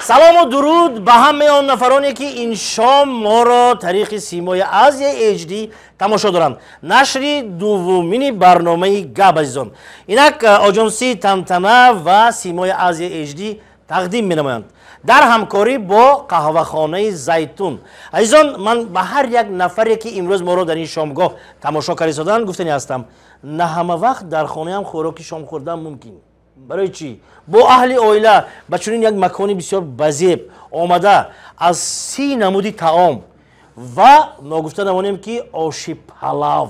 Салому дуруд ба ҳамаи он нафароне, ки ин шом моро тариқи симои Азия HD тамошо доранд. Нашри дуввумини барномаи Гап, азизон. Инак оҷонсии Тантана ва симои Азия HD тақдим менамоянд дар ҳамкорӣ бо қаҳвахонаи Зайтун. Азизон, ман ба ҳар як нафаре, ки имрӯз моро дар ин шомгоҳ тамошо карда истоданд, гуфтани ҳастам: на ҳама вақт дар хонаам хӯроки шом хӯрдан мумкин. Барои чӣ? Бо аҳли оила ба чунин як макони бисёр базеб омада аз 30 намуди таом ва ногуфта намонем, ки оши палав,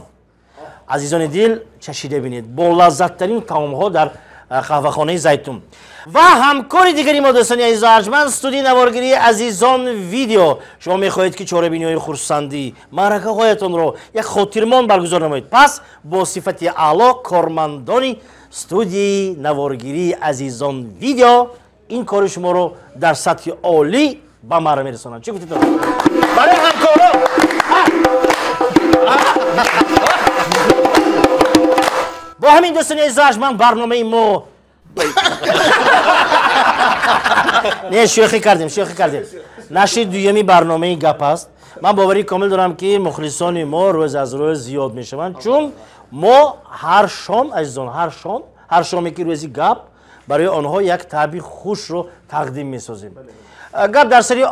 азизони дил, чашида бинед бо лаззаттарин таомҳо дар қаҳвахонаи Зайтун. Ва ҳамкори дигари мо, дӯстони азизу арҷманд, студияи наворгирии Азизон Видео. Шумо мехоҳед, ки чорабиниҳои хурсандӣ, маъракаҳоятонро як хотирмон баргузор намоед, пас бо сифати аъло кормандони студияи наворгирии Азизон Видео ин кори шуморо дар сатҳи олӣ ба марра мерасонанд. Чӣ гуфтед? Барои ҳамкоро бо ҳамин, дӯстони азизу арҷманд, барномаи мо не, шӯхӣ кардем, шӯхӣ кардем. Нашри дуюми барномаи Гап аст. Ман боварии комил дорам, ки мухлисони мо рӯз аз рӯз зиёд мешаванд, чун мо ҳар шом, азизон, ҳар шом, ҳар шоме ки рӯзи Гап, барои онҳо як таъби хушро тақдим месозем. Гап дар сари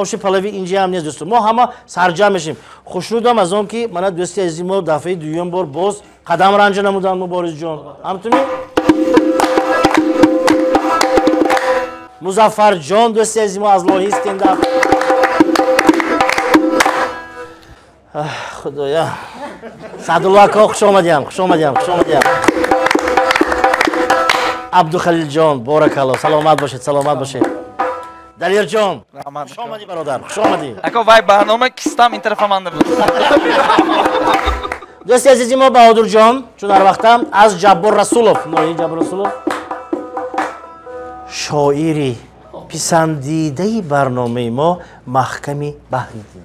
оши палави инҷа ҳам нест, дӯстон, мо ҳама сарҷамъ мешем. Хушнудам аз он, ки мана дӯсти азизи мо дафъаи дуюм бор боз қадам ранҷа намуданд. Муборизҷон, ҳамтуми Музаффарҷон, дӯсти азизи мо аз лоҳи стендап. Худоя, Саъдулло ако, хуш омадиям, хуш омадиям, хуш омадиям. Абдухалилҷон, боракалло, саломат бошед, саломат бошед. Далерҷон, хуш омадӣ, бародар, хуш омадӣ. Ако, вай барнома кистам ин тарафа манда буд. Дӯсти азизи мо Баҳодурҷон, чун ҳар вақтам, аз Ҷаббор Расулов, ноҳияи Ҷаббор Расулов, шоири писандидаи барномаи мо Маҳками Баҳриддин.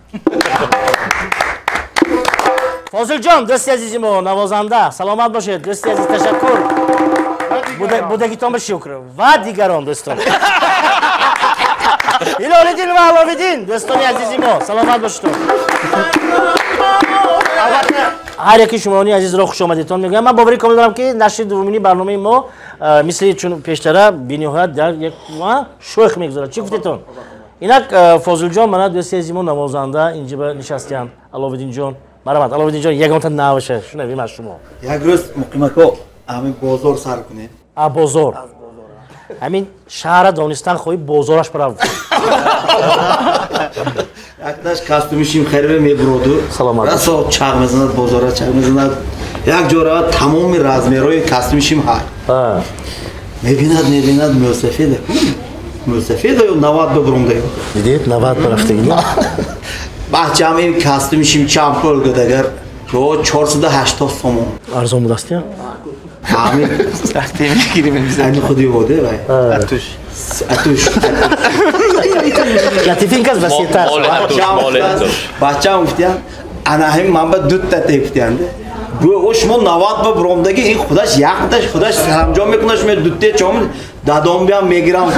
Фозилҷон, дӯсти азизи мо, навозанда, саломат бошед, дӯсти азиз, ташаккур, будагитон ба шукр. Ва дигарон дӯстон, Ҳилолиддин ва Аловиддин, дӯстони азизи мо, саломат бошед. Албатта, ҳар яки шумони азизро хушомадитон мегӯям. Ман боварӣ комил дорам, ки нашри дуввумини барномаи мо мисли чун пештара бениҳоят дар як шӯх мегузарад. Чӣ гуфтетон? Инак Фозилҷон, мана дӯсти азизи мо навозанда инҷа нишастиянд. Аловиддинҷон, марҳамат, Аловиддинҷон, ягонта навша шунавем аз шумо. Як рӯз, Муқимако, ҳамин бозор сар кунем. А бозор, ҳамин шаҳра донистан хоҳӣ, бозораш барав. Якташ костюми шим харида мебуроду. Саломат. Расо чағ мезанад, бозора чағ мезанад. Як ҷо равад, тамоми размерҳои костюми шим ҳай. Мебинад, мебинад, мӯсафеда. Мӯсафеда ё 90 бибуромда. Дидед, 90 барафтаги. Бачам, ин костюми шим чанд пул гудагар? Ё 480 сомон. Арзон будаст, я? Ҳамин. Вақте мегирим. Ани худи воде вай. Атуш. Атуш. Латифин кас васиятар. Бачам гуфтиян, ана ҳамин ман ба дутта те гуфтиянд. О шумо 90 ба буромдаги ин худаш якташ худаш сарамҷом мекунад, шумо дутте чом дадом биям мегирам.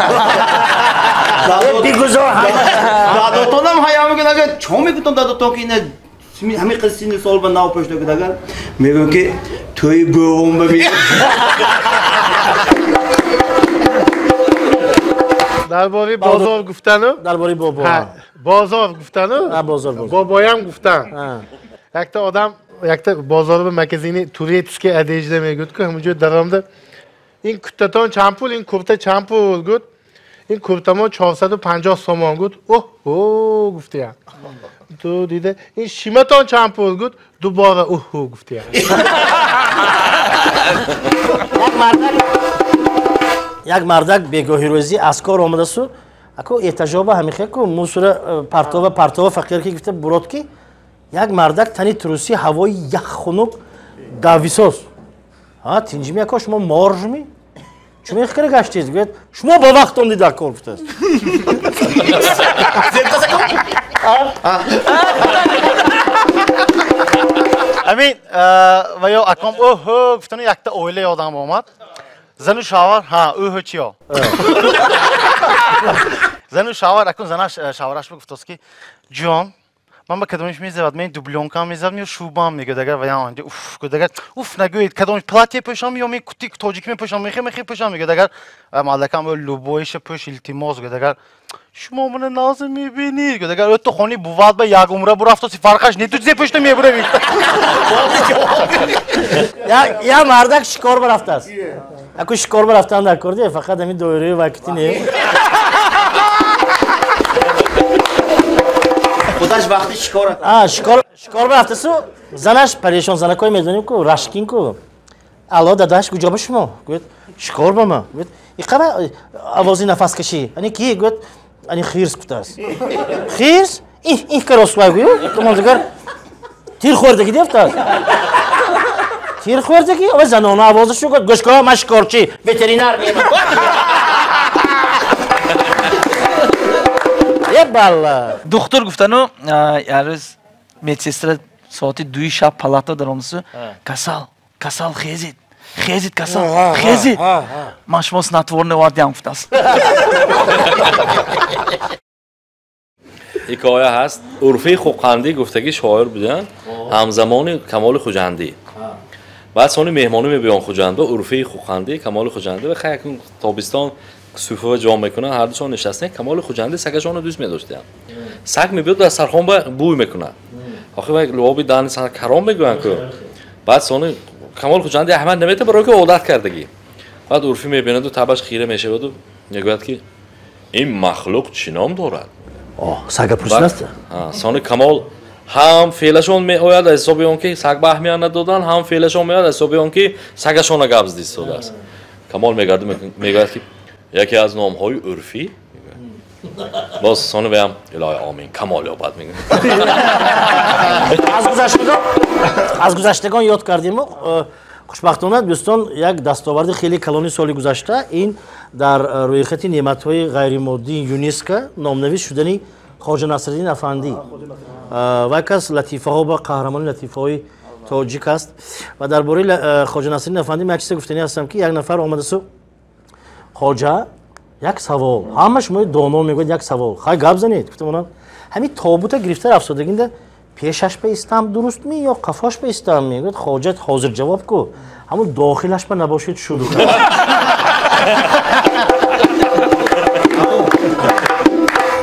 Дадотонам ҳая мекунад, агар чом мекунам дадотон ки ина ҳамин қиз синни сол ба нав пӯшта куд, агар мегӯям ки тӯи бӯвом ба би. Дар бораи бозор гуфтану? Дар бораи бобо. Бозор гуфтану? Бозор, бозор. Бобоям гуфтан. Якта одам якта бозорба магазини турецкий одежда мегӯяд ку, ҳамунҷо даромада ин куттатон чанд пул, ин курта чанд пул гуд, ин куртамо 450 сомон гуд. Оҳ, о гуфтия. Ту дида ин шиматон чанд пул гуд, дубора оҳ гуфтия. Як мардак бегоҳи рӯзӣ аз кор омадасу ако эҳтижоба ҳамихе ку мусура партова партова фақир ки гуфта бурод ки як мардак тани труси ҳавои ях хунук дависоз. Ҳа, тинҷими ако шумо моржми? Чун ихкара гаштед? Гӯяд, шумо ба вақт омдид дар кор гуфтааст. Амин, ва ё аком оҳ гуфтану якта оила ёдам омад. Зану шавар, ҳа, оҳ чиё? Зану шавар, акун занаш шавараш гуфтааст ки ҷон, ман ба кадомиш мезавад, мен дублёнкам мезавад, ё шубам мегӯяд, агар ваям анҷа уф гӯяд, агар уф нагӯед, кадомиш платье пӯшам ё мен кути тоҷикӣ мепӯшам, мехе мехе пӯшам мегӯяд, агар малакам любойша пӯш илтимос гӯяд, агар шумо мана назм мебинед гӯяд, агар ӯто хони бувад ба як умра бурафтоси фарқаш не ту зе пӯшта мебуравӣ. Я мардак шикор барафтааст. Аку шикор барафтан дар кор де, фақат ҳамин доираи вакити не. Худаш вақти шикор. А, шикор, шикор барафтасу, занаш парешон, занакой медонем ку, рашкин ку. Алло, дадаш, куҷо ба шумо? Гӯяд, шикор ба ма. Гӯяд, иқара овози нафаскашӣ. Ани ки? Гӯяд, ани хирс гуфтааст. Хирс? Иҳ, иҳ каросвай гӯю. Тумон дигар тир хӯрдагӣ дефтааст. Тир хӯрдагӣ? Ова занона овозашу гӯяд, гӯш кун, ман шикорчӣ, ветеринар мемонам. Балла. Духтур гуфтану, ярӯз медсестра соати 2 шаб палата даромадсу, касал, касал хезид, хезид касал, хезид. Ман шумо снотворное овардям гуфтааст. Ҳикоя ҳаст. Урфи Хӯқандӣ гуфтагӣ шоир буданд, ҳамзамони Камоли Хуҷандӣ. Баъд сони меҳмонӣ мебиён Хуҷандо, Урфи Хӯқандӣ, Камоли Хуҷандӣ ва хай якун тобистон суфа ҷом мекунанд, ҳар душон нишастанд. Камоли Хуҷандӣ сагашонро дӯст медоштанд. Саг мебиёд дар сархон ба бӯй мекунад. Охир вай луоби дани сар каром мегӯянд ку. Баъд сони Камоли Хуҷандӣ аҳмад наметавонад, барои ки одат кардагӣ. Баъд Урфӣ мебинаду табаш хира мешаваду мегӯяд ки ин махлуқ чӣ ном дорад? Сага пурсидаст? Сони Камол ҳам феълашон меояд аз ҳисоби он ки саг ба аҳамият надоданд, ҳам феълашон меояд аз ҳисоби он ки сагашона гап зад истодааст. Камол мегарду мегӯяд ки яке аз номҳои урфӣ. Боз сони ваям илоҳи омин камол ёбад мегӯяд. Аз гузаштагон ёд кардему хушбахтона дӯстон як дастоварди хеле калони соли гузашта ин дар рӯйхати неъматҳои ғайримоддии ЮНЕСКО номнавис шудани Хоҷа Насриддин Афандӣ. Ва яке аз латифаҳо ба қаҳрамони латифаҳои тоҷик аст. Ва дар бораи Хоҷа Насриддин Афандӣ ман як чизе гуфтанӣ ҳастам ки як нафар омадасу Хоҷа як савол, ҳама шумо доно мегӯяд як савол, хай гап занед. Гуфтам онам ҳамин тобута гирифта рафтодагинда пешаш ба истам дуруст ми ё қафош ба истам? Мегӯяд Хоҷа ҳозир ҷавоб ку, ҳамун дохилаш ба набошед шуду.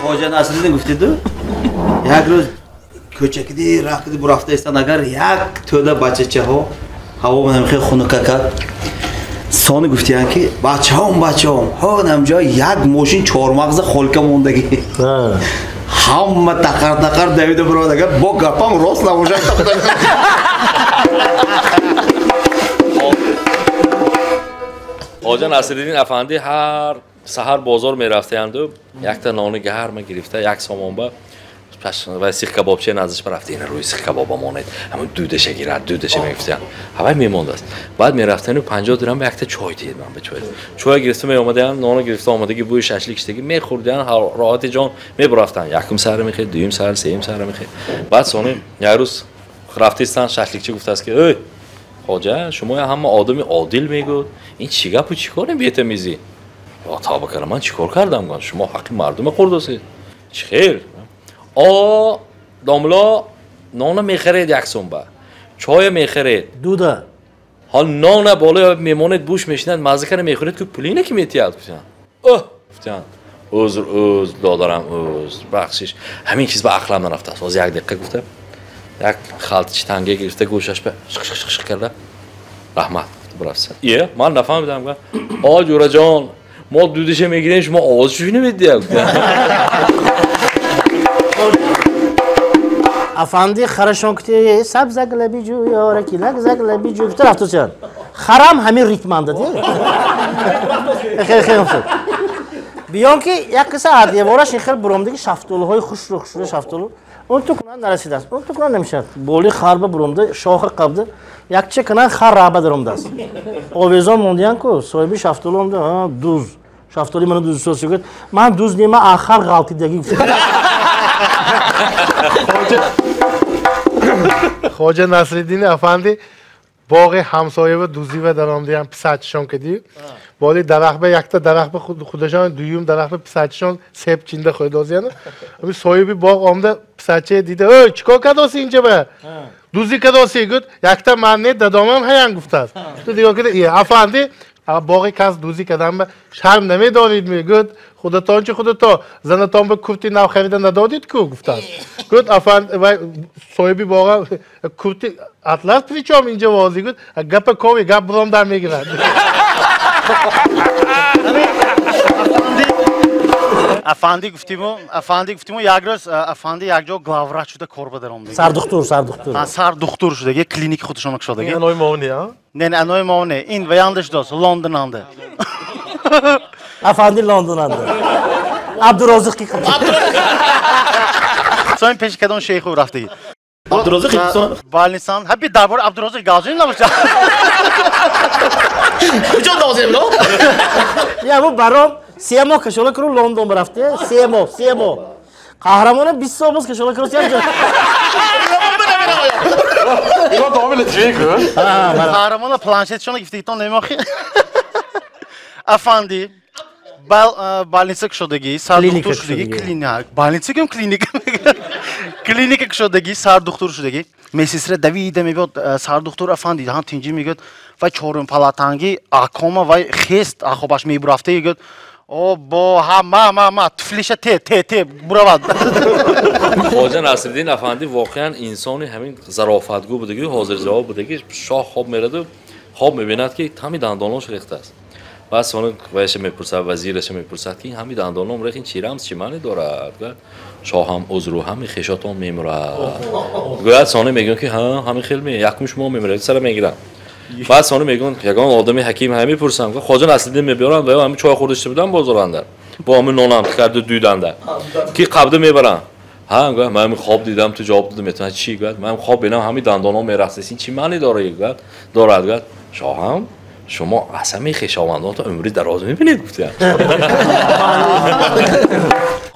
Хоҷа Насриддин гуфтиду як рӯз кӯчакиди рахкиди бурафта истан, агар як тӯда бачачаҳо ҳаво намхе хунука кард. Сони гуфтиянд ки бачаҳом, бачаҳом, ҳо намҷо як мошин чормағза холка мондагӣ. Ҳама тақар тақар давида бурад, агар бо гапам рост набошад. Хоҷа Насриддин Афандӣ ҳар саҳар бозор мерафтаянду якта нони гарма гирифта як сомон ба ва сих кабобча наздиш рафта, ина рӯи сих кабоба монед, ҳамон дудаша гирад, дудаша мегуфтиянд. Ҳавай мемондааст. Баъд мерафтану 50 дирам ба якта чой диҳед ман ба чой. Чой гирифта меомадаянд, ноно гирифта омадаги бӯи шашлик шидаги мехӯрдиянд, роҳати ҷон мебурафтанд. Якум саҳра мехӯрд, дуюм саҳра, сеюм саҳра мехӯрд. Баъд сони як рӯз рафтистанд, шашликчи гуфтааст ки эй Хоҷа, шумо ҳама одами одил мегӯд. Ин чӣ гапу чӣ корем бетамизӣ? Тавба кардам, ман чӣ кор кардам? Шумо ҳаққи мардума хӯрдосед. Чӣ хел? О, домло, нона мехаред як сумба. Чоя мехаред. Дуда. Ҳол нона болоя мемонед, буш мешинад, мазза кара мехӯред, ки пулине ки метиҳад. Оҳ, гуфтанд. Узр, узр, додарам, узр, бахшиш. Ҳамин чиз ба ақлам нарафтааст. Ҳозир як дақиқа гуфта, як халтичи танга гирифта гӯшаш ба шиқ-шиқ-шиқ карда. Раҳмат, бурафтсан. Е, ман нафаҳмидам. О, ҷӯраҷон, мо дудиша мегирем, шумо овозшо намедиҳед. Афанди харашон кути сабзак лабиҷу ёраки лакзак лабиҷу гуфта рафтосиян. Харам ҳамин ритманда ди. Хеле хеле хуб. Биён ки як қисса аз девораш ин хел буромдаги шафтолуҳои хушрӯ хушрӯ шафтолу. Он ту кунан нарасидааст, он ту кунан намешавад. Боли харба буромда, шоха қабда, якча кунан хар раба даромдааст. Овезон мондиян ку, соҳиби шафтолу омда, дуз. Шафтоли мана дуз соси гуфт, ман дуз нема, ахар ғалтидаги гуфт. Хоҷа Насриддини афанди боғи ҳамсоява дузива даромдиян писачишон кадию. Боли дарахба якта дарахба худашон дуюм дарахба писачишон себ чинда хӯрдозиян. Ами соҳиби боғ омда писаче дида, ой, чикор кардоси инҷа ба? Дузи кардоси гуфт, якта ман не, дадомам ҳаян гуфтааст. Ту дигар кида, афанди, боғи кас дузи кардан ба шарм намедорид мегӯяд, худатон чи худато, занатон ба курти нав харида надодид ку гуфтааст. Гуфт афанд, вай соҳиби боға курти атлас причом инҷа вози гуфт, гапа кови гап буром дар мегирад. Афанди гуфтиму, як рӯз афанди як ҷо главврач шуда кор ба даромад. Сардухтур, сардухтур. Сардухтур шудаги, клиника худашон кушодаги. Анои моне, а? Не, не, анои моне. Ин ваянда шудааст, Лондонанда. Афанди Лондонанда. Абдурозиқ ки. Соин пеши кадом шейху рафтаги. Абдурозиқ ки? Балнисан. Ҳа би дар бораи Абдурозиқ гап намошад. Куҷо дозем, но? Я бу баром се моҳ кашола куру Лондон рафте. Се моҳ, се моҳ. Қаҳрамона 20 сол боз кашола куру се ҷо. Қаҳрамона планшетшона гифтагитон намохи. Афанди больница кушодаги, сардухтур шудаги, клиника. Больница ким клиника? Клиника кушодаги, сардухтур шудаги. Медсестра давида мебиёд, сардухтур афанди ҳам тинҷи мегӯяд, вай чорум палатанги акома вай хест ахобаш мебурафта мегӯяд. О бо ҳа ма ма ма туфлиша те те те буравад. Хоҷа Насриддин афанди воқеан инсони ҳамин зарофатгӯ будаги, ҳозирҷавоб будаги. Шоҳ хоб мераду хоб мебинад ки ҳамин дандонаш рехтааст. Баъд сони вайша мепурсад, вазираша мепурсад ки ҳамин дандоном рехт, ин чӣ рамз, чӣ маъне дорад? Гӯяд шоҳам узру ҳамин хешотон мемурад. Гӯяд сони мегӯяд ки ҳа ҳамин хел ме, якум шумо мемурад, сара мегирам. Баъд сони мегӯянд ягон одами ҳаким ҳамин мепурсам, Хоҷа Насриддин мебиёранд ва ҳамин чой хӯрда шуда будам бозоранда. Бо ҳамин нонам карда дуданда. Ки қабда мебаранд. Ҳа гӯяд ман ҳамин хоб дидам, ту ҷавоб додам, метавонад чӣ? Гӯяд ман хоб бинам ҳамин дандоном мерақсад, ин чӣ маъне дорад? Гӯяд дорад. Гӯяд шоҳам шумо аз ҳамин хешовандонтон умри дароз мебинед гуфтиям.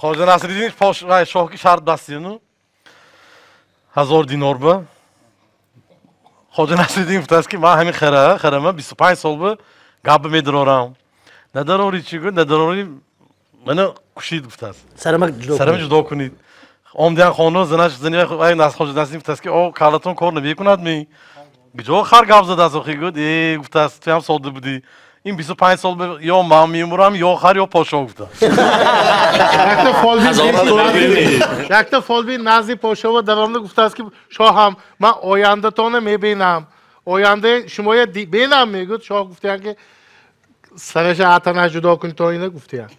Хоҷа Насриддин шоҳ ки шарт бастину 1000 динор ба Хоҷа Насриддин гуфтааст ки ман ҳамин харама 25 сол ба гап медарорам. Надарори чӣ гӯ? Надарори мана кушид гуфтааст. Сарама ҷудо кунед. Омдиян хона занаш зани Хоҷа Насриддин гуфтааст ки о калатон кор намекунад ми? Ҷо хар гап задааст охи гӯд, э гуфтааст ту ҳам сода будӣ. Ин 25 сол ё ман мемурам, ё хар, ё подшоҳ гуфтааст. Якта фолбин назди подшоҳ даромада гуфтааст ки шоҳам ман ояндатонро мебинам. Ояндаи шумоя бинам мегӯяд. Шоҳ гуфтаянд ки сараша атанаш ҷудо кун то ина гуфтаянд.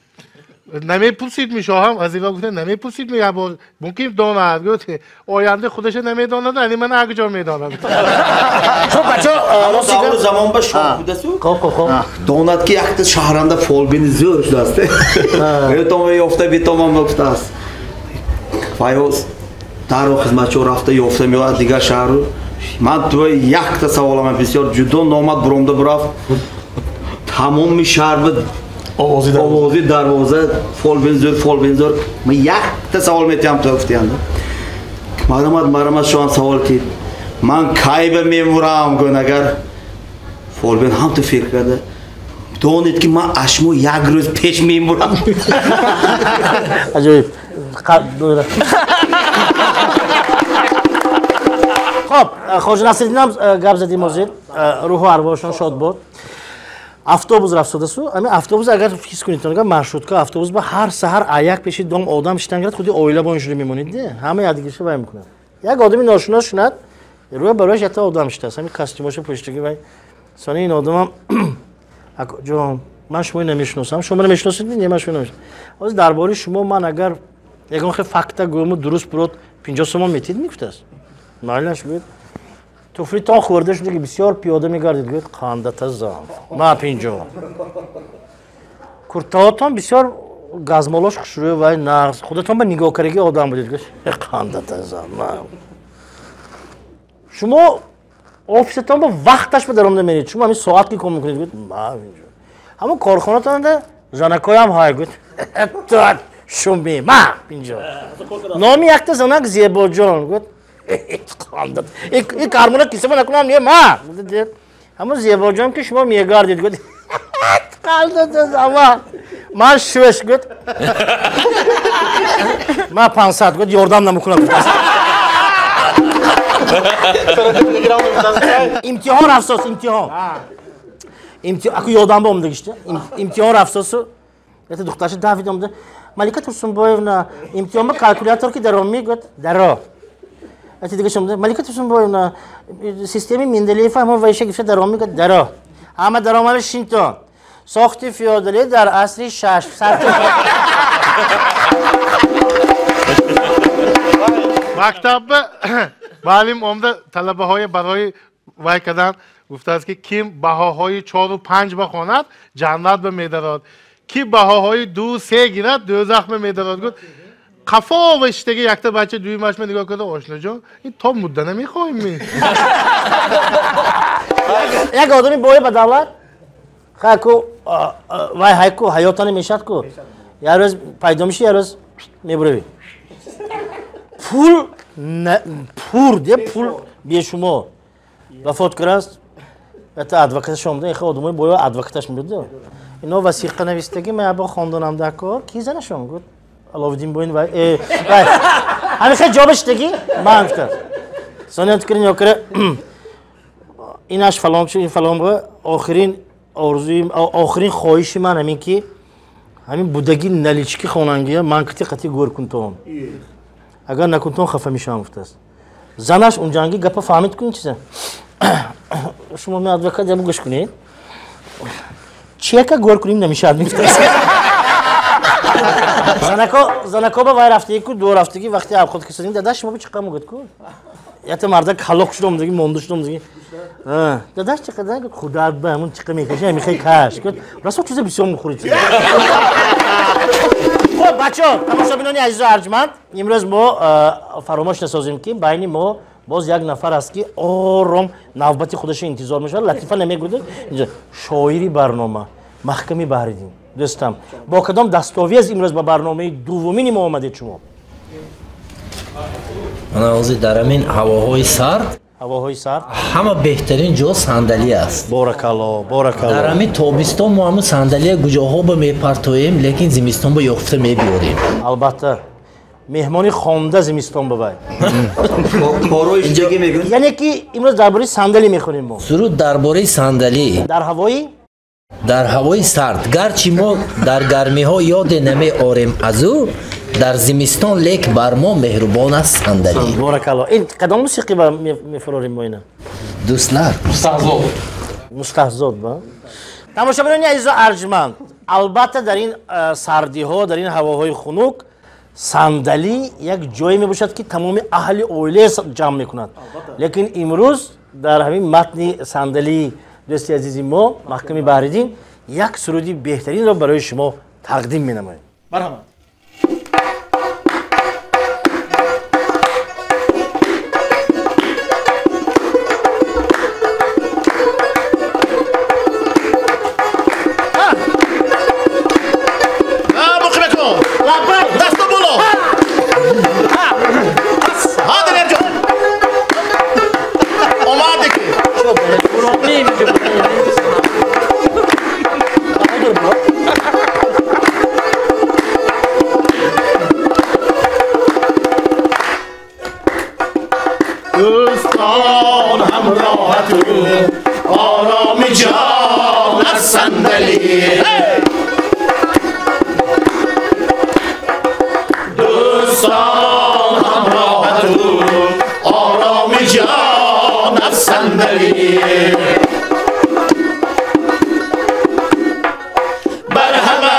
Намепурсид ми шоҳам, аз ива гуфта намепурсид ми ябор мумкин донад. Гуфт оянда худаша намедонад, ани ман агҷо медонад. Хуб бачо, даври замон ба шоҳ будасу? Хуб хуб хуб. Донад ки якта шаҳранда фолбини зӯр шудааст. Ветом ёфта битомам гуфтааст. Вай дару хизматчиҳо рафта ёфта меояд дигар шаҳру. Ман ту якта саволам бисёр ҷудо номад буромда бурафт. Тамоми шаҳр ба овози дарвоза фолбин зӯр, фолбин зӯр. Ман якта савол метиҳам ту гуфтиям. Марамат, марамат шоҳам савол ки Ман кай ба мемурам гӯн агар фолбин ҳам ту фикр карда донед ки ман аз шумо як рӯз пеш мемурам. Аҷоиб. Хоб, Хоҷа Насриддинам гап задим ҳозир, рӯҳу арвоҳашон шод бод. Автобус рафтодасу, ами автобус агар ҳис кунед, агар маршрутка автобус ба ҳар саҳар аяк пеши дом одам шитан гирад, худи оила бо ин шуда мемонед, ҳама якдигарша вай мекунад. Як одами ношинос шунад, рӯя барояш якта одам шитааст, ҳами костюмоша пӯшидаги вай. Сони ин одамам ҷон, ман шуморо намешиносам, шумо маро мешиносед? Не, ман шуморо намешиносам. Ҳозир дар бораи шумо ман агар ягон хел факта гӯяму дуруст бурод 50 сомон метид мегуфтааст. Майлаш гӯяд. Туфлитон хӯрда шуда ки бисёр пиёда мегардид, гӯяд қандата зан. Ма 50. Куртаотон бисёр газмолош хушрӯ вай нағз. Худатон ба нигоҳкардаги одам будед, гӯяд қандата зан. Ма. Шумо офисатон ба вақташ ба даромада меред. Шумо ҳамин соат ки кор мекунед, гӯяд ма 50. Ҳамон корхонатонда занакоям ҳай, гӯяд тат шуми ма 50. Номи якта занак Зебоҷон, гӯяд ин кармона кисама накунам, не ма. Ҳамон Зебоҷон ки шумо мегардед, гӯяд қандата ман шӯш, гӯяд ма 500, гӯяд ёрдам намекунам. Имтиҳон рафсос, имтиҳон. Аку ёдам ба омдагишта. Имтиҳон рафсосу это духтарша дафид омда. Малика Турсунбоевна, имтиҳон ба калькулятор ки даром мегӯяд, даро. Это дига шомда. Малика Турсунбоевна, системи Менделеева ҳамон вайша гифта даром мегӯяд, даро. Ҳама даромада шинтон. Сохти феодалӣ дар асри 6. Мактабда муаллим омда талабаҳои барои вай кардан гуфтааст ки ким баҳоҳои 4 ва 5 бахонад ҷаннат ба медарод, ки баҳоҳои 2 3 гирад дӯзах ба медарод. Гуфт қафо ваштаги якта бача дуюмаш ма нигоҳ карда, ошноҷон ин то мудда намехоҳем. Як одами бое ба давлат хайку вай ҳайку ҳаётане мешад ку як рӯз пайдо меши, як рӯз мебуравӣ. Пул пур де пул бешумо вафот кардааст. Это адвокаташ омда, эхе одамои боё адвокаташ мебуд. Ино васиқа навистаги ман ябо хондонам дар кор, ки занашон гуфт Аловиддин боин вай вай ҳамин хел ҷобаш таги ман гуфтам. Сония тукри нёкра инаш фалон чу ин фалон бо охирин орзуи охирин хоҳиши ман ҳамин ки ҳамин будаги налички хонангия ман кити қати гӯр кунтон. Агар накунтон хафа мешавам гуфтааст. Занаш унҷанги гапа фаҳмид кун чиза. Шумо ме адвокат ябу гӯш кунед. Чека гӯр кунем намешавад мегуфтааст. Занако ба вай рафтаги ку ду рафтаги вақти абход кисодим дадаш шумо чиқа мегӯяд ку? Якта мардак ҳалок шудам диги монда шудам диги. Дадаш чиқа гуфт худат ба ҳамун чиқа мекаши ҳамин хел каш. Гуфт расо чиза бисёр мехӯред. Хуб бачаҳо, тамошобинони азизу арҷманд, имрӯз мо фаромӯш насозем ки байни мо боз як нафар аст ки ором навбати худашро интизор мешавад, латифа намегӯяд. Инҷо шоири барнома Маҳками Баҳриддин. Дӯстам, бо кадом дастовез имрӯз ба барномаи дуввумини мо омадед шумо? Мана ҳозир дар ҳамин ҳавоҳои сард, ҳавоҳои сард ҳама беҳтарин ҷо сандалӣ аст. Боракалло, боракалло. Дар ҳамин тобистон мо ҳамун сандалия гуҷоҳо ба мепартоем, лекин зимистон ба ёфта мебиёрем. Албатта, меҳмони хонда зимистон ба вай. Корои иҷоги мегӯянд. Яъне ки имрӯз дар бораи сандалӣ мехонем мо. Суруд дар бораи сандалӣ. Дар ҳавои? Дар ҳавои сард. Гарчи мо дар гармиҳо ёде намеорем аз ӯ, дар зимистон лек бар мо меҳрубон аст сандалӣ. Боракалло. Ин кадом мусиқӣ ба мефурорем мо ина? Дӯстлар. Мустаҳзод. Мустаҳзод ба? Тамошобинони азизу арҷманд, албатта дар ин сардиҳо, дар ин ҳавоҳои хунук сандалӣ як ҷое мебошад ки тамоми аҳли оила ҷамъ мекунад. Лекин имрӯз дар ҳамин матни сандалии дӯсти азизи мо Маҳками Баҳриддин як суруди беҳтаринро барои шумо тақдим менамоем. Марҳамат. Дӯстон ҳамроҳату ороми ҷон аз сандалӣ. Дӯстон ҳамроҳату ороми ҷон аз сандалӣ. Бар ҳама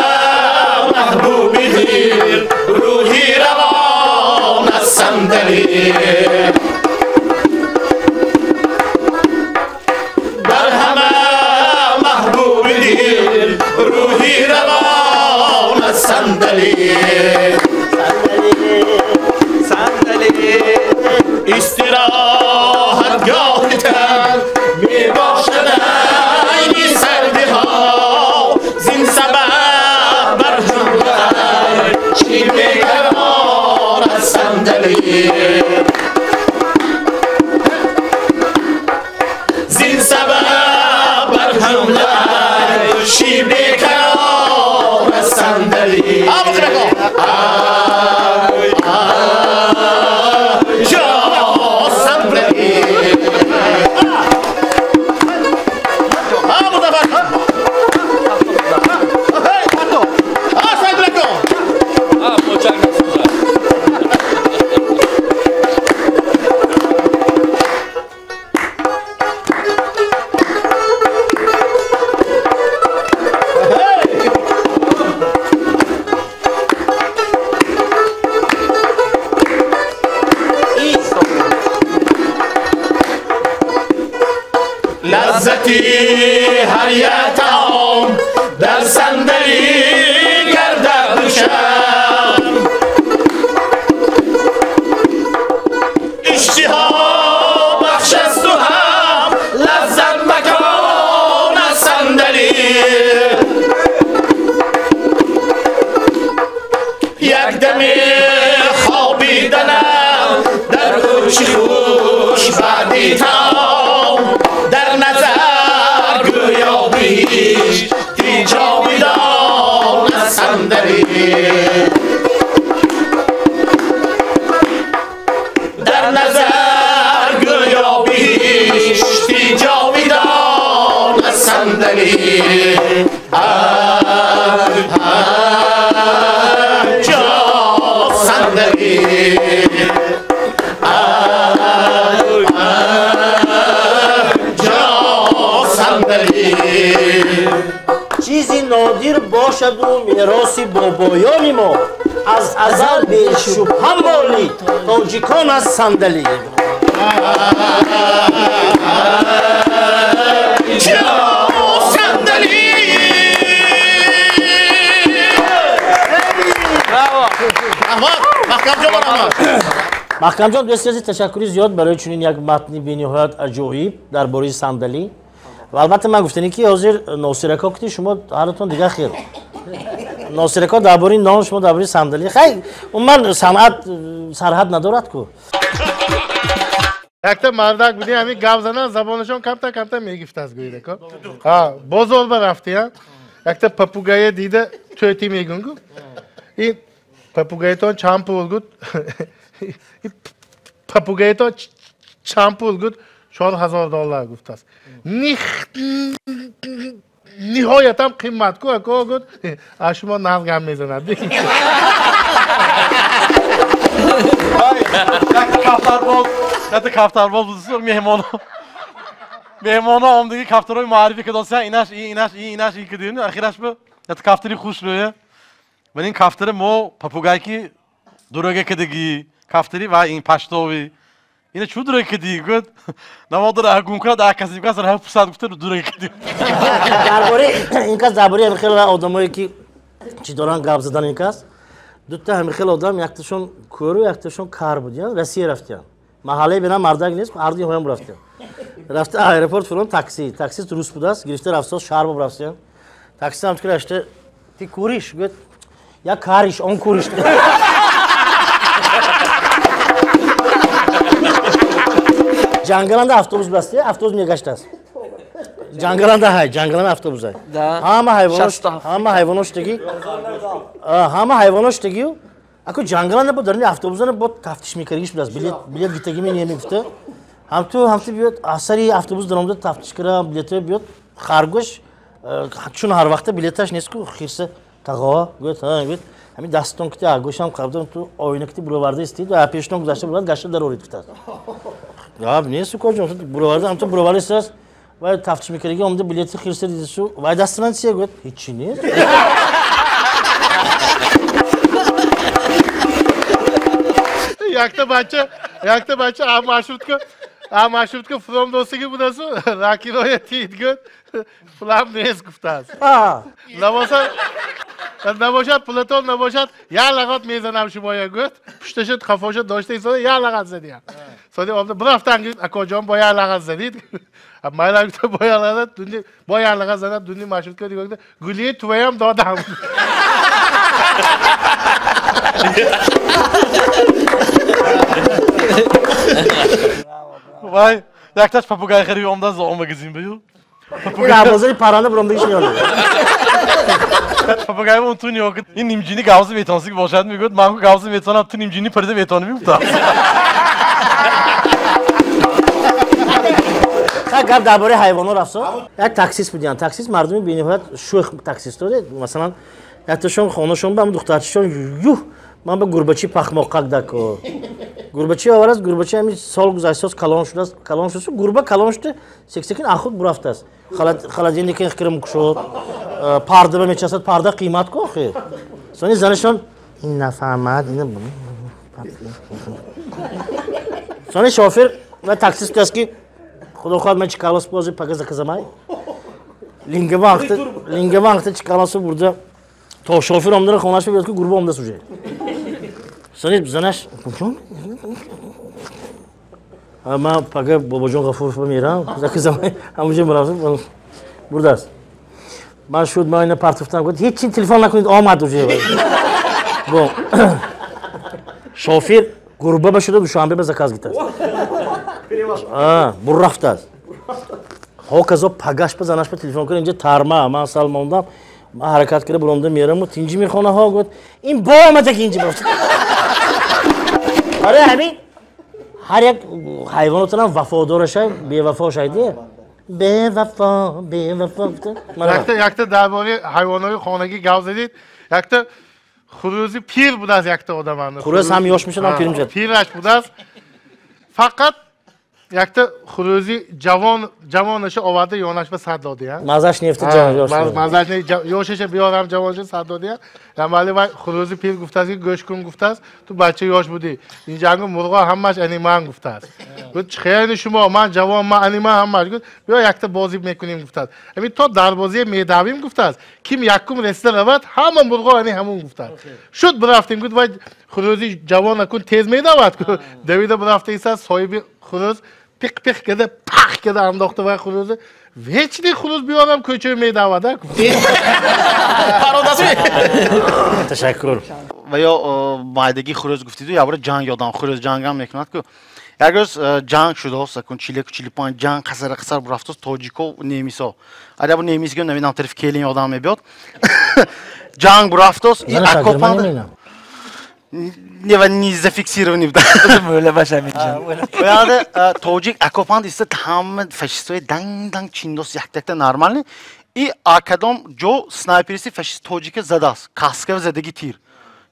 маҳбуби дил рӯҳи равон аз сандалӣ. Бар ҳама маҳбуби дил рӯҳи равон аз сандалӣ. Истироҳатгоҳи тан мебошад айни сардиҳо, зин сабаб бар ҷумла чӣ бекарор аз сандалӣ. Зин сабаб бар ҷумла чӣ бекарор аз сандалӣ. Лаззати ҳар як таом дар сандалӣ гардад душам. Иштиҳо бахш асту ҳам лаззат макон аз сандалӣ. Як дами хобиданам дар кӯчи хуш баъди таом, дар назар гӯё биҳишти ҷовидон аз сандалӣ. Дар назар гӯё биҳишти ҷовидон аз сандалӣ. Ҷо сандалӣ. Чизи нодир бошаду мероси бобоёни мо, аз азал бешубҳа моли тоҷикон аз сандалӣ. Маҳкамҷон, дӯсти азиз, ташаккури зиёд барои чунин як матни бениҳоят аҷоиб дар бораи сандалӣ. Ва албатта ман гуфтанӣ ки ҳозир Носирако кути шумо ҳаратон дигар хел. Носирако дар бораи нон, шумо дар бораи сандалӣ. Хай, умуман санъат сарҳад надорад ку. Якта мардак буди, ҳамин гап занан забонашон камтар камтар мегифтааст гӯидако. Ҳа, бозор ба рафтия, якта папугая дида тӯти мегӯн гу. Ин папугаятон чанд пул гуд? Папугаятон чанд пул гуд? $4000 гуфтааст. Ниҳоятам қимат ку, ако гуд, аз шумо нағз гап мезанад. Якта кафтарбоз будусу меҳмоно. Меҳмоно омдиги кафтарои муаррифӣ кардося, инаш ин, инаш ин, инаш ин кардину, ахираш бу якта кафтари хушрӯя. Вале ин кафтари мо папугай ки дурага кардагӣ, кафтари ва ин паштови. Ина чу дурага кардӣ гуфт, намодор гум кард, касе кас ра пусад гуфта дурага кардӣ. Дар бораи ин кас, дар бораи ҳамин хел одамое ки чӣ доранд гап задан ин кас, дута ҳамин хел одам, якташон кӯру, якташон кар буд, Россия рафтиян. Маҳаллаи бинам мардак нест, ҳарду ҳоям рафтиян. Рафта аэропорт фурон такси, таксист рус будааст, гирифта рафтост шаҳр бо рафтиян. Таксист ҳам тикра рафта, ти куриш, гуфт, я кариш, он куриш. Ҷангаланда автобус басте, автобус мегаштааст. Ҷангаланда ҳай, ҷангаланда автобус ҳай. Ҳама ҳайвонош, ҳама ҳайвонош теги, ҳама ҳайвонош тегию, Ако ҷангаланда бо даруни автобусана бо тафтиш мекардагиш будааст. Билет гитагӣ мегуфта. Ҳамту биёд асари автобус даромада тафтиш кара билетҳо биёд харгӯш чун ҳар вақта билеташ нест ку хирса тағо гӯяд ҳа гӯяд ҳамин дастон кити агӯшам қабдан ту оина кити буроварда истид ва пешнон гузашта бурад гашта дарорид гуфтааст. Гап нест укоҷон буроварда ҳамту буроварда истааст вай тафтиш мекардаги омада билети хирса дидису вай дасти ман чия гӯяд ҳечи нест. Якта бача а маршрутка фром досиги будасу ракироя тид гӯд пулам нест гуфтааст. Набошад пулатон набошад як лағат мезанам шумоя гӯд пушташа қафоша дошта истода як лағат задиям. Соди омда бирафтан гӯд акоҷон бо як лағат задид. Майла гуфта бо як лағат дуни бо як лағат задам дуни маршрутка дигар гулии туваям додам. Вай, якташ попугай хари омда зоомагазин бию. Дар бозори парранда буромдагиш меёнад. Попугай он ту ниё ин нимҷини гавзи метонсик бошад мегӯяд ман ку гавзи метонам ту нимҷини парида метонӣ мегуфтам. Ха гап дар бораи ҳайвонот рафто. Як таксист будиям. Таксист мардуми бениҳоят шӯх таксист доред. Масалан, якташон хонашон ба духтарчишон юҳ ман ба гурбачи пахмоқак дако. Гурбачи оварааст, гурбачи ҳамин сол гузаштааст, калон шудааст, калон шудааст, гурба калон шуда, секин ахуд бурафтааст. Холодильник кирм кушод, парда ба мечасад, парда қимат ку охир. Сони занашон ин нафаҳмад, ин сони шофер ва таксист гуфтааст ки худо хоҳад ман чикалос бози пага заказамай. Лингаванхта чикалосу бурда то шофер омадана хонаш биёд ки гурба омадааст уже. Сони занаш ман пага бобоҷон Ғафуров мерам заказамай ҳамуҷа мерафтам бурдааст. Ман шуд ман ина партофтам гуфт ҳеҷ телефон накунед омад уже. Бо шофер гурба ба шуда Душанбе ба заказ гитааст. Бурафтааст. Ҳоказо пагаш ба занаш ба телефон кунад инҷа тарма ман сал мондам ман ҳаракат карда буромда мераму тинҷи мехонаҳо гуфт ин бо омада ки инҷи бурафта. Барои ҳамин ҳар як ҳайвонотонам вафодорашай бевафо шайди бевафо бевафо. Якта дар бораи ҳайвонҳои хонагӣ гап задид. Якта хурӯзи пир будааст якта одаманд. Хурӯз ҳам ёш мешад ҳам пир мешад. Пираш будааст. Фақат якта хурӯзи ҷавон ҷавонаша оварда ёнаш ба сад додия. Мазаш нефти ҷавон ёш. Мазаш не ёшаша биёрам ҷавонша сад додия. Амали вай хурӯзи пир гуфтааст ки гӯш кун гуфтааст ту бача ёш будӣ. Ин ҷангу мурғо ҳамаш ани ман гуфтааст. Гуфт хеле шумо ман ҷавон ман ани ман ҳамаш гуфт биё якта бозӣ мекунем гуфтааст. Ҳамин то дарбозие медавим гуфтааст. Ким якум ресида равад ҳама мурғо ани ҳамун гуфтааст. Шуд бирафтем гуфт вай хурӯзи ҷавон акун тез медавад. Давида бирафта истааст соҳиби хурӯз пиқ пиқ карда пах карда андохта вай хурӯзи вечный хурӯз биёрам кӯча медавад. Ташаккур. Ва ё майдагии хурӯз гуфтиду як бора ҷанг ёдам хурӯз ҷангам мекунад ку як рӯз ҷанг шудааст акун 41-45 ҷанг қасара қасар бурафтааст тоҷико немисо ар ябор немис гӯ намедонам тарафи келин ёдам мебиёд ҷанг бурафтааст нева не зафиксированный буда. Мӯла баша меҷан. Ояда тоҷик окопанд иста ҳама фашистои данг данг чиндос якта нормальный и акадом ҷо снайпериси фашист тоҷика задааст каска задаги тир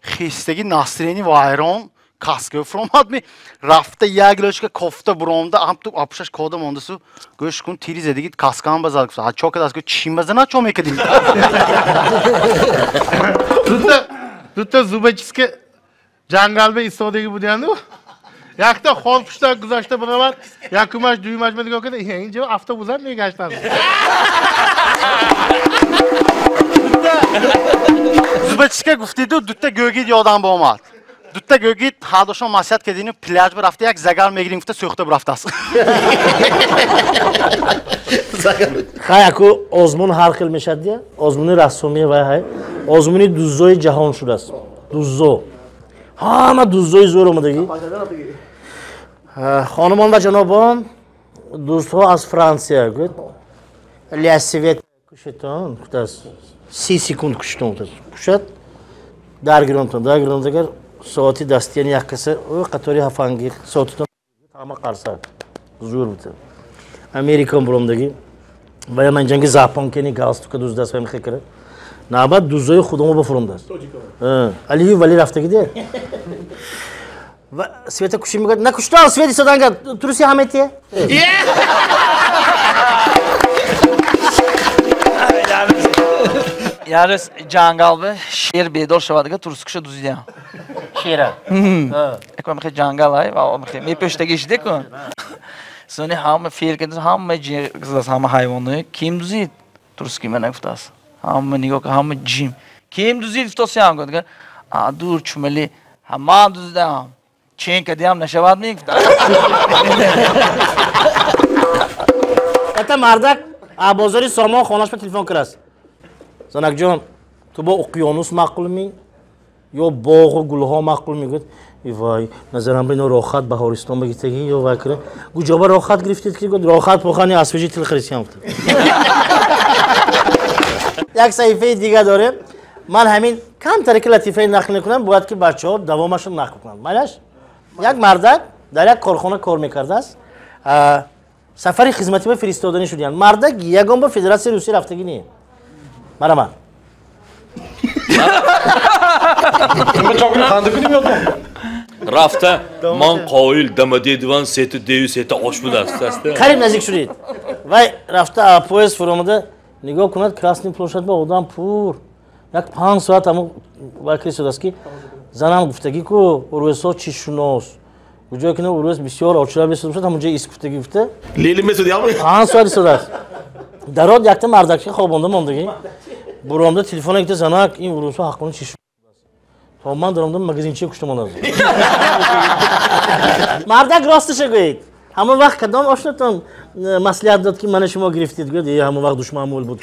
хистаги настроение вайрон каска фуромад ми рафта як лочка кофта буромда ҳамту апушаш кода мондасу гӯш кун тири задаги каскаам базад гуфта чо кадааст гӯ чим базана чо мекардим. Дута зубочистка ҷангал ба истодагӣ будиянду якта холпушта гузашта биравад якумаш дуюмаш ба нигоҳ карда инҷо автобусам мегаштанд. Зубочистка гуфтиду дута гӯгид ёдам баомад. Дута гӯгид ҳардошон маслиҳат кардину пляж бирафта як загар мегирим гуфта сӯхта бирафтааст. Хай аку озмун ҳар хел мешад дия озмуни рассомӣ вай ҳай озмуни дуззои ҷаҳон шудааст. Дуззо ҳама дуззои зӯр омадагӣ. Хонумон ва ҷанобон дӯстҳо аз Франсия гӯд лясивет кушетон гуфтааст 30 секунд кушетон гуфтааст кушад даргиронтон даргиронт агар Соати дастияни як каса қатори ҳафанги соатитон ҳама қарса зур буд. Американ буромдаги вая ман ҷанги запонкени галстука дуздааст ва мехекара. Навбат дузои худамо ба фуромдааст. Алию вали рафтагиде. Света куши мегӯяд, накуштам, свет истоданга туруси ҳаметие. Ярыс ҷангал бе шер бедор шавадага турскуша дузидям. Шера? Эко мехе ҷангал ай, ва мехе мепештаги шиде кун. Сони ҳама фер кардас, ҳама ҷиғзас, ҳама ҳайвоно. Ким дузид? Турски мана гуфтааст. Ҳама нигоҳ кард, ҳама ҷим. Ким дузид гуфтосиям гуфт. А дур чумали, ҳама дузидам. Чен кадиам нашавад мегуфт. Ата мардак а бозори Сомон хонаш ба телефон кардааст. Занакҷон, ту бо уқёнус маъқул ми ё боғу гулҳо маъқул мегӯяд? Вай, назарам ба ино рохат баҳористон багитагӣ ё вай кара. Гуҷоба рохат гирифтед ки гуфт, рохат похани асвежи тил харисиям гуфт. Як саҳифаи дига дорем. Ман ҳамин камтаре ки латифаи нақл мекунам, бояд ки бачаҳо давомашро нақл кунанд. Майлаш? Як мардак дар як корхона кор мекардааст. Сафари хизматӣ ба фиристоданӣ шудиянд. Мардак ягон ба Федератсияи Русия рафтагӣ не. Марама. Рафта ман қоил дамадедиван сети дею сета ош будааст. Қариб наздик шудед. Вай рафта поезд фуромада нигоҳ кунад, Красный площадь ба одам пур. Як 5 соат ҳамон вай кирисодааст ки занам гуфтагӣ ку урусҳо чӣ шунос. Куҷое ки урус бисёр очира бисёр шуд, ҳамон ҷо ис гуфтагӣ гуфта. Лели месуд ям. 5 соат истодааст. Дарод якта мардакча хобонда мондагӣ. Буромда телефона гирифта занак ин урусҳо ҳаққони чӣ шунос. То ман даромдам магазинча кушта мондааст. Мардак росташа гӯед. Ҳамон вақт кадом ошнатон маслиҳат дод ки мана шумо гирифтед? Гӯяд, э ҳамон вақт душман мул буд.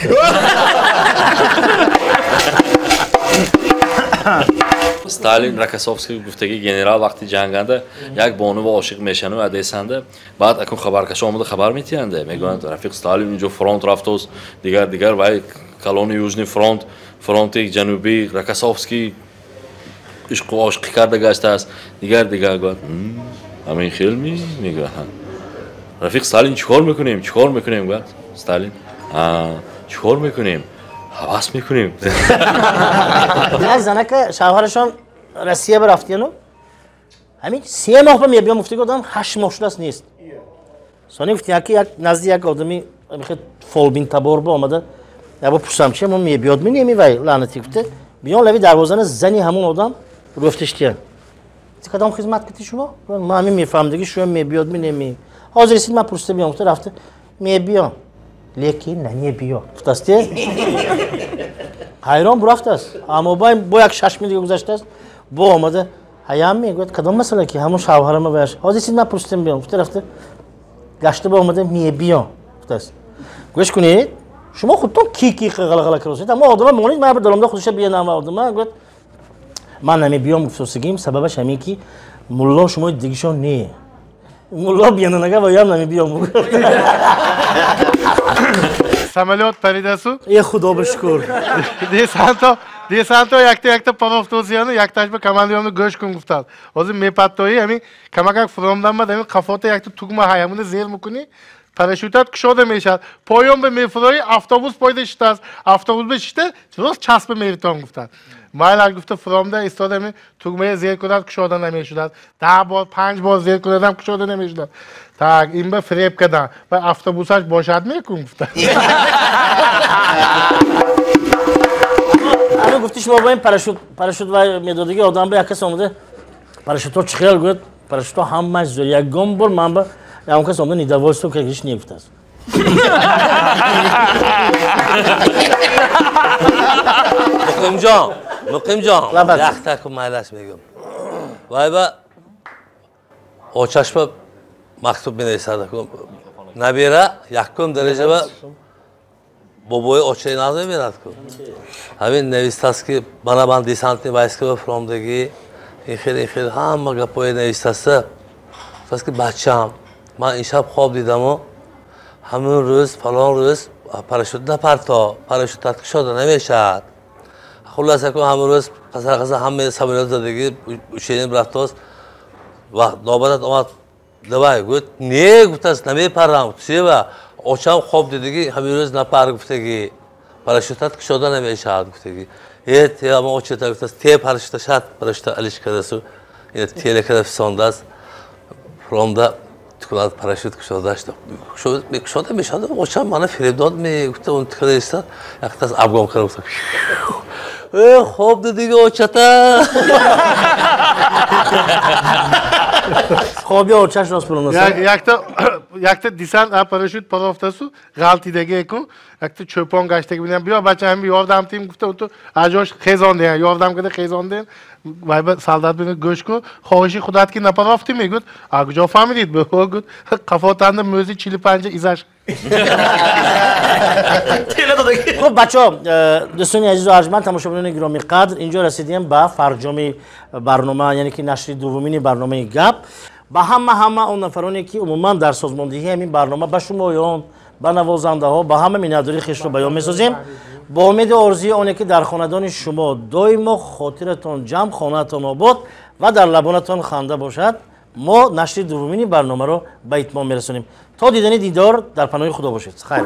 Сталин Рокоссовский гуфтаги генерал вақти ҷанганда як бонуво ошиқ мешану адесанда, баъд акун хабаркашо омада хабар метиҳанда, мегӯянд рафиқ Сталин инҷо фронт рафтост, дигар дигар вай колони Южный фронт, фронти ҷанубӣ Рокоссовский ишқу ошиқӣ карда гаштааст, дигар дигар гӯяд ҳамин хел ми мегӯяд рафиқ Сталин чӣ кор мекунем, чӣ кор мекунем? Гӯяд Сталин чӣ кор мекунем? Ҳавас мекунем. Як занака шавҳарашон Россия ба рафтияну ҳамин 3 моҳ ба мебиём гуфтаги одам 8 моҳ шудааст нест. Сони гуфт яки як назди як одами фолбинтабор ба омада ябо пурсам чи мо мебиёд ми неми вай лаънати гуфта биён лави дарвозана зани ҳамон одам рӯфтиштия. Кадом хизмат кити шумо? Ман ҳамин мефаҳмдаги шумо мебиёд ми неми. Ҳозир исид ман пурсида биём гуфта рафта мебиём. Лекин намебиёд. Гуфтасте? Ҳайрон бурафтааст. Аммо бо як 6 мил дига гузаштааст. Бо омада ҳаям мегӯяд кадом масъала ки ҳамон шавҳарама ваяш. Ҳозир исид ман пурсидам биём. Гуфта рафта гашта бо омада мебиём. Гуфтааст. Гӯш кунед, шумо худтон ки ки ғалағала кардед. Аммо одама монед, ман даромда худша биянам ва одама гӯяд ман намебиём гуфтосигим, сабабаш ҳамин ки мулло шумо дигишон не. Мулло биянанага ваям намебиём. Самолет паридасу. Е худо ба шукр. Десанто якта якта парофтозияну якташ ба командирёну гӯш кун гуфтанд. Ҳозир мепаттои ҳамин камакак фуромдан бад ҳамин қафота якта тугма ҳай ҳамуна зер мекунӣ, парашютат кушода мешавад. Поён ба мефурои автобус пойда шитааст. Автобус ба шита рост часба меритон гуфтанд. Майлар гуфта фуромда истода ҳамин тугмая зер кунад кушода намешудад. 10 бор 5 бор зер кунадам кушода намешудад. Так, ин ба фиреб кардам. Ва автобусаш бошад мекун гуфта. Ано гуфти шумо бо ин парашют ва медодиги одам ба як кас омада парашютҳо чӣ хел гӯяд, парашютҳо ҳамааш зӯр. Ягон бор ман ба ягон кас омада недовольство кардагиш негуфтааст. Муқимҷон, Муқимҷон, яхта ку майлаш мегӯм. Вай ба очашба мактуб менависад. Набира якум дараҷа ба бобои очаи наз мебинад ку. Ҳамин навистааст ки мана ман десантни войска ба фуромдагӣ, ин хел ин хел ҳама гапҳое навистааста. Гуфтааст ки бачаам, ман ин шаб хоб дидаму ҳамун рӯз фалон рӯз парашют напарто, парашютат кушода намешавад. Хулоса кун ҳамон рӯз пасарқаса ҳамаи самолёт задагӣ учение рафтост. Вақт нобатат омад, давай гуфт, не гуфтааст, намепарам. Чева? Очам хоб дидагӣ, ҳамин рӯз напар гуфтагӣ. Парашютат кушода намешавад гуфтагӣ. Э, те ама очата гуфтааст, те парашюта шад, парашюта алиш кардасу. Ина теле када фисондааст. Фромда тукунад парашют кушодаш. Кушода мешавад, очам мана фиреб дод мегуфта, он тукада истад, яктас обгон карда гуфта. Э, хоб дидиги очата. Хоби очаш рост пулонаса. Якта десант парашют парофтасу ғалтидаги экун якта чӯпон гаштаги бинам, биё бача, ҳами ёрдам тим гуфта, унту аҷош хезондеян, ёрдам карда хезондеян. Вайба солдат бина, гӯш кун, хоҳиши худат ки напарофтӣ, мегӯд. А куҷо фаҳмидид? Гуд, қафотанда мӯзи 45 изаш. Хуб, бачаҳо, дӯстони азизу арҷманд, тамошобинони гиромиқадр, инҷо расидем ба фарҷоми барнома, яъне ки нашри дуввумини барномаи Гап. Ба ҳама он нафароне ки умуман дар созмондиҳии ҳамин барнома, ба шумоён, ба навозандаҳо, ба ҳама миннатдории хешро баён месозем. Бо умеди орзуи оне ки дар хонадони шумо доимо хотиратон ҷамъ, хонаатон обод ва дар лабонатон ханда бошад, мо нашри дуввумини барномаро ба итмом мерасонем. То дидани дидор дар паноҳи Худо бошед. Хайр.